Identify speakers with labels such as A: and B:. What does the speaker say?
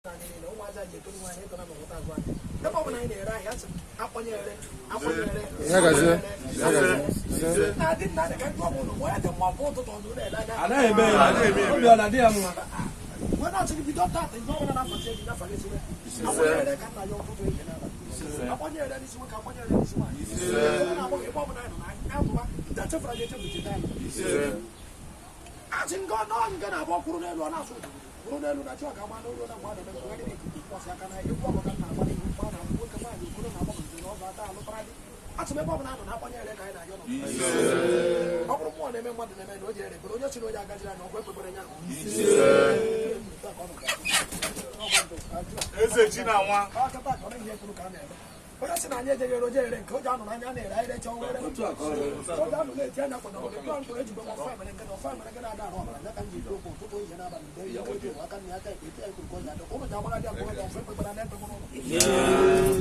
A: Anyị niile ụmụazị anyị etolu nwaanyị eto na mọta azụ anyị ebe ọ bụla anyị na-ere ahịa, asị m akpọnyere, akpọnyere.
B: Ya gazie, ya gazie. Ise.
A: Na-adị nna dị ka ndị ọbụla onye dị mma bụ ụtụtụ ọnụ na-ele anya.
C: Anaghị eme ya, obi ọ na-adị ya mma.
A: Wee na-asị gị bido tata, ihe ọbụla na-afọchi gị nyafa gị siwe akpọnyere ka nna ya ụtụtụ ihe n'abalị, akpọnyere n'isi nwoke, akpọnyere n'isi nwaanyị. Ọ na-agbọghọ ebe ọbụla anyị nọ na anyị atụba ndị echefuru anyị echefu cheta anyị. Asị nga nọ nga na-abụ kwụrụ n'elu, ọ na-asụ kwụrụ n'elu na chi ọ ga-agba n'olu na mgbe a na-eme mkpụgharị n'ikuku kwọsị aka na egwu ọgụ ka m na-agba n'ihu mgba na nwoke, nwaanyị, okoro na agbọghọ, nze na ọzọ, ata alụtara dị. Asị m ebe ọbụla a nọ na-akpọnyere ka anyị na-ayọ nọ. Ọ bụrụ mmụọ na-eme mmadụ na-eme na o ji ere bụrụ onye si na onye agajiri anya ọgwụ ekpegbere ya ahụ.
D: Eze chi na nwa.
A: Akata ka ọ na ihe kwuru ka a na-eme. Onye sị na anyị ejeghị ere oje ere nke o ji anọ n'anya na-ere anyị recha ọnwa ere o ji anọ na-eti anya kwado ọgụ tụọ mkpụrụ ejigbo m ọfa mere nke na ọfa mere nke na-ada arụ ọbara ya ka m ji okwu ụtụtụ ihe n'abalị mgbe ihe oge aka nna aka ekpe ete ya kwuru ka ọ ji adị ụnụ ji agbara dị abụọ dị ọfọ ekpegbara na ekpegbara ụlọ.